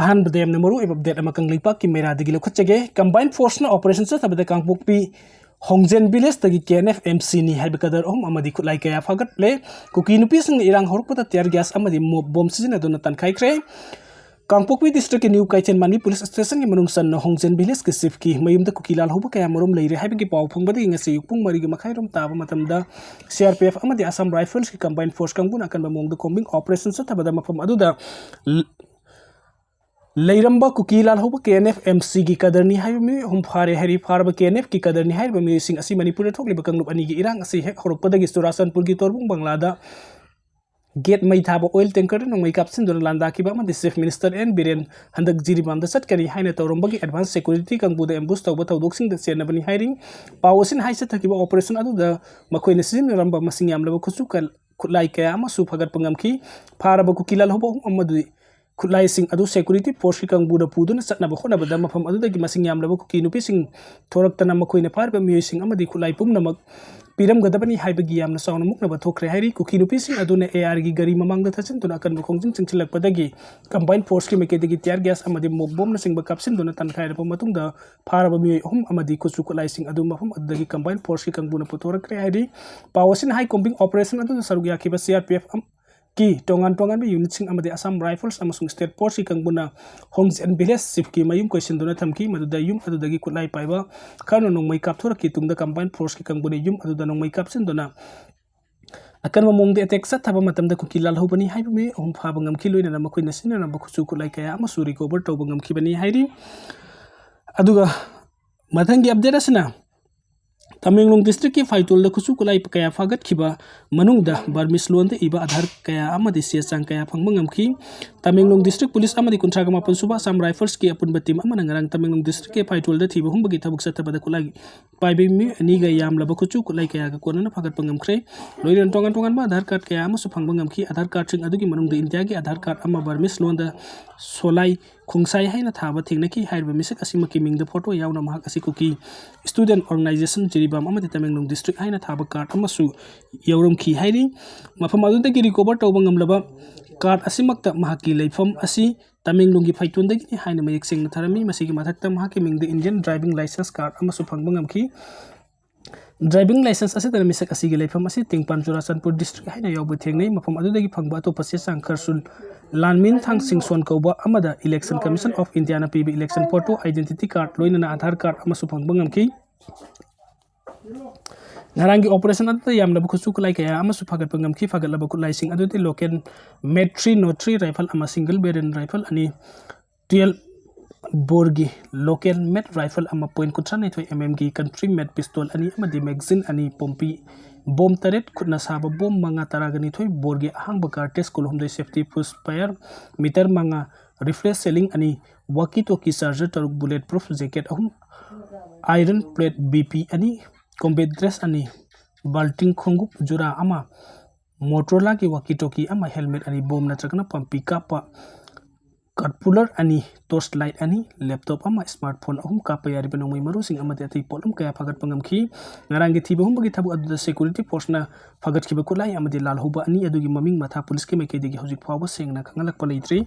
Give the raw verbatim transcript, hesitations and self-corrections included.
ꯑꯍꯥꯟꯕꯗ ꯌꯥꯝꯅ ꯃꯔꯨ ꯑꯣꯏꯕ ꯑꯞꯗꯦꯠ ꯑꯃ ꯀꯪꯂꯩꯄꯥꯛꯀꯤ ꯃꯩꯔꯥꯗꯒꯤ ꯂꯧꯈꯠꯆꯒꯦ꯫ ꯀꯝꯕꯥꯏꯟ ꯐꯣꯔꯁꯅ ꯑꯣꯄꯔꯦꯁꯟ ꯆꯠꯊꯕꯗ ꯀꯥꯡꯄꯣꯛꯄꯤ ꯍꯣꯡꯖꯦꯟ ꯚꯤꯂꯦꯖꯇꯒꯤ ꯀꯦ ꯑꯦꯟ ꯑꯦꯐ ꯑꯦꯝ ꯁꯤꯅꯤ ꯍꯥꯏꯕ ꯀꯗꯔ ꯑꯍꯨꯝ ꯑꯃꯗꯤ ꯈꯨꯠꯂꯥꯏ ꯀꯌꯥ ꯐꯥꯒꯠꯂꯦ꯫ ꯀꯨꯀꯤ ꯅꯨꯄꯤꯁꯤꯡꯅ ꯏꯔꯥꯡ ꯍꯧꯔꯛꯄꯗ ꯇꯤꯌꯔ ꯒ꯭ꯌꯥꯁ ꯑꯃꯗꯤ ꯃꯣꯞ ꯕꯣꯝ ꯁꯤꯖꯤꯟꯅꯗꯨꯅ ꯇꯥꯟꯈꯥꯏꯈ꯭ꯔꯦ꯫ ꯀꯥꯡꯄꯣꯛꯄꯤ ꯗꯤꯁꯇ꯭ꯔꯤꯛꯀꯤ ꯅ꯭ꯌꯨ ꯀꯩꯊꯦꯜ ꯃꯥꯟꯕꯤ ꯄꯨꯂꯤꯁ ꯁ꯭ꯇꯦꯁꯟꯒꯤ ꯃꯅꯨꯡ ꯆꯟꯅ ꯍꯣꯡꯖꯦꯟ ꯚꯤꯂꯦꯖꯀꯤ ꯆꯤꯐꯀꯤ ꯃꯌꯨꯝꯗ ꯀꯨꯀꯤ ꯂꯥꯜꯍꯧꯕ ꯀꯌꯥ ꯃꯔꯨꯝ ꯂꯩꯔꯦ ꯍꯥꯏꯕꯒꯤ ꯄꯥꯎ ꯐꯪꯕꯗꯒꯤ ꯉꯁꯤ ꯑꯌꯨꯛ ꯄꯨꯡ ꯃꯔꯤꯒꯤ ꯃꯈꯥꯏꯔꯣꯝ ꯇꯥꯕ ꯃꯇꯝꯗ ꯁꯤ ꯑꯥꯔ ꯄꯤ ꯑꯦꯐ ꯑꯃꯗꯤ ꯑꯁꯥꯝ ꯔꯥꯏꯐꯜꯁꯀꯤ ꯀꯝꯕꯥꯏꯟ ꯐꯣꯔꯁ ꯀꯥꯡꯕꯨꯅ ꯑꯀꯟꯕ ꯃꯑꯣꯡꯗ ꯀꯣꯝꯕꯤꯡ ꯑꯣꯄꯔꯦꯁꯟ ꯆꯠꯊꯕꯗ ꯃꯐꯝ ꯑꯗꯨꯗ ꯂ-, ꯂꯩꯔꯝꯕ ꯀꯨꯀꯤ ꯂꯥꯜꯍꯧꯕ ꯀꯦ ꯑꯦꯟ ꯑꯦꯐ ꯑꯦꯝ ꯁꯤꯒꯤ ꯀꯗꯔꯅꯤ ꯍꯥꯏꯕ ꯃꯤꯑꯣꯏ ꯑꯍꯨꯝ ꯐꯥꯔꯦ ꯍꯥꯏꯔꯤ꯫ ꯐꯥꯔꯕ ꯀꯦ ꯑꯦꯟ ꯑꯦꯐꯀꯤ ꯀꯗꯔꯅꯤ ꯍꯥꯏꯔꯤꯕ ꯃꯤꯑꯣꯏꯁꯤꯡ ꯑꯁꯤ ꯃꯅꯤꯄꯨꯔꯗ ꯊꯣꯛꯂꯤꯕ ꯀꯥꯡꯂꯨꯞ ꯑꯅꯤꯒꯤ ꯏꯔꯥꯡ ꯑꯁꯤ ꯍꯦꯛ ꯍꯧꯔꯛꯄꯗꯒꯤ ꯆꯨꯔꯥꯆꯥꯟꯄꯨꯔꯒꯤ ꯇꯣꯔꯕꯨꯡ ꯕꯪꯂꯥꯗ ꯒꯦꯠ ꯃꯩ ꯊꯥꯕ ꯑꯣꯏꯜ ꯇꯦꯡꯀꯔꯗ ꯅꯣꯡꯃꯩ ꯀꯥꯞꯁꯤꯟꯗꯨꯅ ꯂꯥꯟꯗꯥꯈꯤꯕ ꯑꯃꯗꯤ ꯆꯤꯐ ꯃꯤꯅꯤꯁꯇꯔ ꯑꯦꯟ ꯕꯤꯔꯦꯟ ꯍꯟꯗꯛ ꯖꯤꯔꯤꯕꯥꯝꯗ ꯆꯠꯀꯅꯤ ꯍꯥꯏꯅ ꯇꯧꯔꯝꯕꯒꯤ ꯑꯦꯗꯚꯥꯟꯁ ꯁꯦꯀ꯭ꯌꯨꯔꯤꯇꯤ ꯀꯥꯡꯕꯨꯗ ꯑꯦꯝꯕꯨꯁ ꯇꯧꯕ ꯊꯧꯗꯣꯛꯁꯤꯡꯗ ꯆꯦꯟꯅꯕꯅꯤ ꯍꯥꯏꯔꯤ꯫ ꯄꯥꯎ ꯑꯁꯤꯅ ꯍꯥꯏ ꯆꯠꯊꯈꯤꯕ ꯑꯣꯄꯔꯦꯁꯟ ꯑꯗꯨꯗ ꯃꯈꯣꯏꯅ ꯁꯤꯖꯤꯟꯅꯔꯝꯕ ꯃꯁꯤꯡ ꯌꯥꯝꯂꯕ ꯈꯨꯠꯁꯨ ꯈꯨꯠꯂꯥꯏ ꯀꯌꯥ ꯑꯃꯁꯨ ꯐꯥꯒꯠꯄ ꯉꯝꯈꯤ꯫ ꯐꯥꯔꯕ ꯀꯨꯀꯤ ꯂꯥꯜꯍꯧꯕ ꯑꯍꯨꯝ ꯑꯃꯗꯤ ꯈꯨꯠꯂꯥꯏꯁꯤꯡ ꯑꯗꯨ ꯁꯦꯀ꯭ꯌꯨꯔꯤꯇꯤ ꯐꯣꯔꯁꯀꯤ ꯀꯥꯡꯕꯨꯅ ꯄꯨꯗꯨꯅ ꯆꯠꯅꯕ ꯍꯣꯠꯅꯕꯗ ꯃꯐꯝ ꯑꯗꯨꯗꯒꯤ ꯃꯁꯤꯡ ꯌꯥꯝꯂꯕ ꯀꯨꯀꯤ ꯅꯨꯄꯤꯁꯤꯡ ꯊꯣꯔꯛꯇꯅ ꯃꯈꯣꯏꯅ ꯐꯥꯔꯤꯕ ꯃꯤꯑꯣꯏꯁꯤꯡ ꯑꯃꯗꯤ ꯈꯨꯠꯂꯥꯏ ꯄꯨꯝꯅꯃꯛ ꯄꯤꯔꯝꯒꯗꯕꯅꯤ ꯍꯥꯏꯕꯒꯤ ꯌꯥꯝꯅ ꯆꯥꯎꯅ ꯃꯨꯛꯅꯕ ꯊꯣꯛꯈ꯭ꯔꯦ ꯍꯥꯏꯔꯤ꯫ ꯀꯨꯀꯤ ꯅꯨꯄꯤꯁꯤꯡ ꯑꯗꯨꯅ ꯑꯦ ꯑꯥꯔꯒꯤ ꯒꯥꯔꯤ ꯃꯃꯥꯡꯗ ꯊꯠꯆꯤꯟꯗꯨꯅ ꯑꯀꯟꯕ ꯈꯣꯡꯖꯪ ꯆꯪꯁꯤꯜꯂꯛꯄꯗꯒꯤ ꯀꯝꯕꯥꯏꯟ ꯐꯣꯔꯁꯀꯤ ꯃꯥꯏꯀꯩꯗꯒꯤ ꯇꯤꯌꯔ ꯒ꯭ꯌꯥꯁ ꯑꯃꯗꯤ ꯃꯣꯞ ꯕꯣꯝꯅꯆꯤꯡꯕ ꯀꯥꯞꯁꯤꯟꯗꯨꯅ ꯇꯥꯟꯈꯥꯏꯔꯕ ꯃꯇꯨꯡꯗ ꯐꯥꯔꯕ ꯃꯤꯑꯣꯏ ꯑꯍꯨꯝ ꯑꯃꯗꯤ ꯈꯨꯠꯁꯨ ꯈꯨꯠꯂꯥꯏꯁꯤꯡ ꯑꯗꯨ ꯃꯐꯝ ꯑꯗꯨꯗꯒꯤ ꯀꯝꯕꯥꯏꯟ ꯐꯣꯔꯁꯀꯤ ꯀꯥꯡꯕꯨꯅ ꯄꯨꯊꯣꯔꯛꯈ꯭ꯔꯦ ꯍꯥꯏꯔꯤ꯫ ꯄꯥꯎ ꯑꯁꯤꯅ ꯍꯥꯏ, ꯀꯣꯝꯕꯤꯡ ꯑꯣꯄꯔꯦꯁꯟ ꯑꯗꯨꯗ ꯁꯔꯨꯛ ꯌꯥꯈꯤꯕ ꯁꯤ ꯑꯥꯔ ꯄꯤ ꯑꯦꯐ ꯀꯤ ꯇꯣꯉꯥꯟ ꯇꯣꯉꯥꯟꯕ ꯌꯨꯅꯤꯠꯁꯤꯡ ꯑꯃꯗꯤ ꯑꯁꯥꯝ ꯔꯥꯏꯐꯜꯁ ꯑꯃꯁꯨꯡ ꯁ꯭ꯇꯦꯠ ꯐꯣꯔꯁꯀꯤ ꯀꯥꯡꯕꯨꯅ ꯍꯣꯡꯖꯦꯟ ꯚꯤꯂꯦꯖ ꯆꯤꯐꯀꯤ ꯃꯌꯨꯝ ꯀꯣꯏꯁꯤꯟꯗꯨꯅ ꯊꯝꯈꯤ꯫ ꯃꯗꯨꯗ ꯌꯨꯝ ꯑꯗꯨꯗꯒꯤ ꯈꯨꯠꯂꯥꯏ ꯄꯥꯏꯕ ꯈꯔꯅ ꯅꯣꯡꯃꯩ ꯀꯥꯞꯊꯣꯔꯛꯈꯤ꯫ ꯇꯨꯡꯗ ꯀꯝꯕꯥꯏꯟ ꯐꯣꯔꯁꯀꯤ ꯀꯥꯡꯕꯨꯅ ꯌꯨꯝ ꯑꯗꯨꯗ ꯅꯣꯡꯃꯩ ꯀꯥꯞꯁꯤꯟꯗꯨꯅ ꯑꯀꯟꯕ ꯃꯑꯣꯡꯗ ꯑꯦꯇꯦꯛ ꯆꯠꯊꯕ ꯃꯇꯝꯗ ꯀꯨꯀꯤ ꯂꯥꯜꯍꯧꯕꯅꯤ ꯍꯥꯏꯕ ꯃꯤꯑꯣꯏ ꯑꯍꯨꯝ ꯐꯥꯕ ꯉꯝꯈꯤ꯫ ꯂꯣꯏꯅꯅ ꯃꯈꯣꯏꯅ ꯁꯤꯖꯤꯟꯅꯔꯝꯕ ꯈꯨꯠꯁꯨ ꯈꯨꯠꯂꯥꯏ ꯀꯌꯥ ꯑꯃꯁꯨ ꯔꯤꯀꯣꯚꯔ ꯇꯧꯕ ꯉꯝꯈꯤꯕꯅꯤ ꯍꯥꯏꯔꯤ꯫ ꯑꯗꯨꯒ ꯃꯊꯪꯒꯤ ꯑꯞꯗꯦꯠ ꯑꯁꯤꯅ ꯇꯃꯦꯡꯂꯣꯡ ꯗꯤꯁꯇ꯭ꯔꯤꯛꯀꯤ ꯐꯥꯏꯇꯣꯜꯗ ꯈꯨꯠꯁꯨ ꯈꯨꯠꯂꯥꯏ ꯀꯌꯥ ꯐꯥꯒꯠꯈꯤꯕ ꯃꯅꯨꯡꯗ ꯕꯔꯃꯤꯁ ꯂꯣꯟꯗ ꯏꯕ ꯑꯙꯥꯔ ꯀꯌꯥ ꯑꯃꯗꯤ ꯆꯦ ꯆꯥꯡ ꯀꯌꯥ ꯐꯪꯕ ꯉꯝꯈꯤ꯫ ꯇꯃꯦꯡꯂꯣꯡ ꯗꯤꯁꯇ꯭ꯔꯤꯛ ꯄꯨꯂꯤꯁ ꯑꯃꯗꯤ ꯀꯨꯟꯊ꯭ꯔꯥꯒ ꯃꯥꯄꯟ ꯁꯨꯕ ꯑꯁꯥꯝ ꯔꯥꯏꯐꯜꯁꯀꯤ ꯑꯄꯨꯟꯕ ꯇꯤꯝ ꯑꯃꯅ ꯉꯔꯥꯡ ꯇꯃꯦꯡꯂꯣꯡ ꯗꯤꯁꯇ꯭ꯔꯤꯛꯀꯤ ꯐꯥꯏꯇꯣꯜꯗ ꯊꯤꯕ ꯍꯨꯝꯕꯒꯤ ꯊꯕꯛ ꯆꯠꯊꯕꯗ ꯈꯨꯠꯂꯥꯏ ꯄꯥꯏꯕ ꯃꯤꯑꯣꯏ ꯑꯅꯤꯒ ꯌꯥꯝꯂꯕ ꯈꯨꯠꯁꯨ ꯈꯨꯠꯂꯥꯏ ꯀꯌꯥꯒ ꯀꯣꯟꯅꯅ ꯐꯥꯒꯠꯄ ꯉꯝꯈ꯭ꯔꯦ꯫ ꯂꯣꯏꯅꯅ ꯇꯣꯉꯥꯟ ꯇꯣꯉꯥꯟꯕ ꯑꯙꯥꯔ ꯀꯥꯔꯗ ꯀꯌꯥ ꯑꯃꯁꯨ ꯐꯪꯕ ꯉꯝꯈꯤ꯫ ꯑꯙꯥꯔ ꯀꯥꯔꯗꯁꯤꯡ ꯑꯗꯨꯒꯤ ꯃꯅꯨꯡꯗ ꯏꯟꯗꯤꯌꯥꯒꯤ ꯑꯙꯥꯔ ꯀꯥꯔꯗ ꯑꯃ ꯕꯔꯃꯤꯁ ꯂꯣꯟꯗ ꯁꯣꯂꯥꯏ ꯈꯣꯡꯁꯥꯏ ꯍꯥꯏꯅ ꯊꯥꯕ ꯊꯦꯡꯅꯈꯤ꯫ ꯍꯥꯏꯔꯤꯕ ꯃꯤꯁꯛ ꯑꯁꯤꯃꯛꯀꯤ ꯃꯤꯡꯗ ꯐꯣꯇꯣ ꯌꯥꯎꯅ ꯃꯍꯥꯛ ꯑꯁꯤ ꯀꯨꯀꯤ ꯁ꯭ꯇꯨꯗꯦꯟꯠ ꯑꯣꯔꯒꯅꯥꯏꯖꯦꯁꯟ ꯖꯤꯔꯤꯕꯥꯝ ꯑꯃꯗꯤ ꯇꯃꯦꯡꯂꯣꯡ ꯗꯤꯁꯇ꯭ꯔꯤꯛ ꯍꯥꯏꯅ ꯊꯥꯕ ꯀꯥꯔꯗ ꯑꯃꯁꯨ ꯌꯥꯎꯔꯝꯈꯤ ꯍꯥꯏꯔꯤ꯫ ꯃꯐꯝ ꯑꯗꯨꯗꯒꯤ ꯔꯤꯀꯣꯚꯔ ꯇꯧꯕ ꯉꯝꯂꯕ ꯀꯥꯔꯗ ꯑꯁꯤꯃꯛꯇ ꯃꯍꯥꯛꯀꯤ ꯂꯩꯐꯝ ꯑꯁꯤ ꯇꯃꯦꯡꯂꯣꯡꯒꯤ ꯐꯩꯇꯣꯟꯗꯒꯤꯅꯤ ꯍꯥꯏꯅ ꯃꯌꯦꯛ ꯁꯦꯡꯅ ꯊꯥꯔꯝꯃꯤ꯫ ꯃꯁꯤꯒꯤ ꯃꯊꯛꯇ ꯃꯍꯥꯛꯀꯤ ꯃꯤꯡꯗ Indian driving license card ꯑꯃꯁꯨ ꯐꯪꯕ ꯉꯝꯈꯤ꯫ Driving license ꯑꯁꯤꯗꯅ ꯃꯤꯁꯛ ꯑꯁꯤꯒꯤ ꯂꯩꯐꯝ ꯑꯁꯤ ꯇꯦꯡꯄꯥꯟ ꯆꯨꯔꯥꯆꯥꯟꯄꯨꯔ district ꯍꯥꯏꯅ ꯌꯥꯎꯕ ꯊꯦꯡꯅꯩ꯫ ꯃꯐꯝ ꯑꯗꯨꯗꯒꯤ ꯐꯪꯕ ꯑꯇꯣꯞꯄ ꯆꯦ ꯆꯥꯡ ꯈꯔꯁꯨ ꯂꯥꯟꯃꯤꯟ ꯊꯥꯡ ꯁꯤꯡꯁꯣꯟ ꯀꯧꯕ ꯑꯃꯗ Election Commission of Indiaꯅ ꯄꯤꯕ election photo, identity card, ꯂꯣꯏꯅꯅ Aadhaar card ꯑꯃꯁꯨ ꯐꯪꯕ ꯉꯝꯈꯤ꯫ ꯉꯔꯥꯡꯒꯤ operation ꯑꯗꯨꯗ ꯌꯥꯝꯂꯕ ꯈꯨꯠꯁꯨ ꯈꯨꯠꯂꯥꯏ ꯀꯌꯥ ꯑꯃꯁꯨ ꯐꯥꯒꯠꯄ ꯉꯝꯈꯤ꯫ ꯐꯥꯒꯠꯂꯕ ꯈꯨꯠꯂꯥꯏꯁꯤꯡ ꯑꯗꯨꯗꯤ local made three nought three rifle ꯑꯃ, single barrel rifle ꯑꯅꯤ, twelve boreꯒꯤ local made rifle ꯑꯃ, point ꯀꯨꯟꯊ꯭ꯔꯥ ꯅꯤꯊꯣꯏ mmꯒꯤ country made pistol ꯑꯅꯤ ꯑꯃꯗꯤ magazine ꯑꯅꯤ, ꯄꯣꯝꯄꯤ bomb ꯇꯔꯦꯠ, ꯈꯨꯠꯅ ꯁꯥꯕ bomb ꯃꯉꯥ, ꯇꯔꯥꯒ ꯅꯤꯊꯣꯏ boreꯒꯤ ꯑꯍꯥꯡꯕ cartridge ꯀꯨꯟꯍꯨꯝꯗꯣꯏ, safety fuse fire meter ꯃꯉꯥ, reflex shelling ꯑꯅꯤ, walkie talkie charger ꯇꯔꯨꯛ, bullet proof jacket ꯑꯍꯨꯝ, iron plate BP ꯑꯅꯤ, combat dress ꯑꯅꯤ, ꯕꯥꯜꯇꯤꯡ ꯈꯣꯡꯎꯞ ꯖꯨꯔꯥ ꯑꯃ, Motorolaꯒꯤ walkie talkie ꯑꯃ, helmet ꯑꯅꯤ, bomb ꯅꯠꯇ꯭ꯔꯒꯅ ꯄꯥꯝꯕꯤ ꯀꯥꯞꯄ ꯀꯥꯔꯄꯨꯂꯔ ꯑꯅꯤ, torch light ꯑꯅꯤ, laptop ꯑꯃ, smartphone ꯑꯍꯨꯝ, ꯀꯥꯞꯄ ꯌꯥꯔꯤꯕ ꯅꯣꯡꯃꯩ ꯃꯔꯨꯁꯤꯡ ꯑꯃꯗꯤ ꯑꯇꯩ ꯄꯣꯠꯂꯝ ꯀꯌꯥ ꯐꯥꯒꯠꯄ ꯉꯝꯈꯤ꯫ ꯉꯔꯥꯡꯒꯤ ꯊꯤꯕ ꯍꯨꯝꯕꯒꯤ ꯊꯕꯛ ꯑꯗꯨꯗ security forceꯅ ꯐꯥꯒꯠꯈꯤꯕ ꯈꯨꯠꯂꯥꯏ ꯑꯃꯗꯤ ꯂꯥꯜꯍꯧꯕ ꯑꯅꯤ ꯑꯗꯨꯒꯤ ꯃꯃꯤꯡ ꯃꯊꯥ ꯄꯨꯂꯤꯁꯀꯤ ꯃꯥꯏꯀꯩꯗꯒꯤ ꯍꯧꯖꯤꯛ ꯐꯥꯎꯕ ꯁꯦꯡꯅ ꯈꯪꯍꯜꯂꯛꯄ ꯂꯩꯇ꯭ꯔꯤ꯫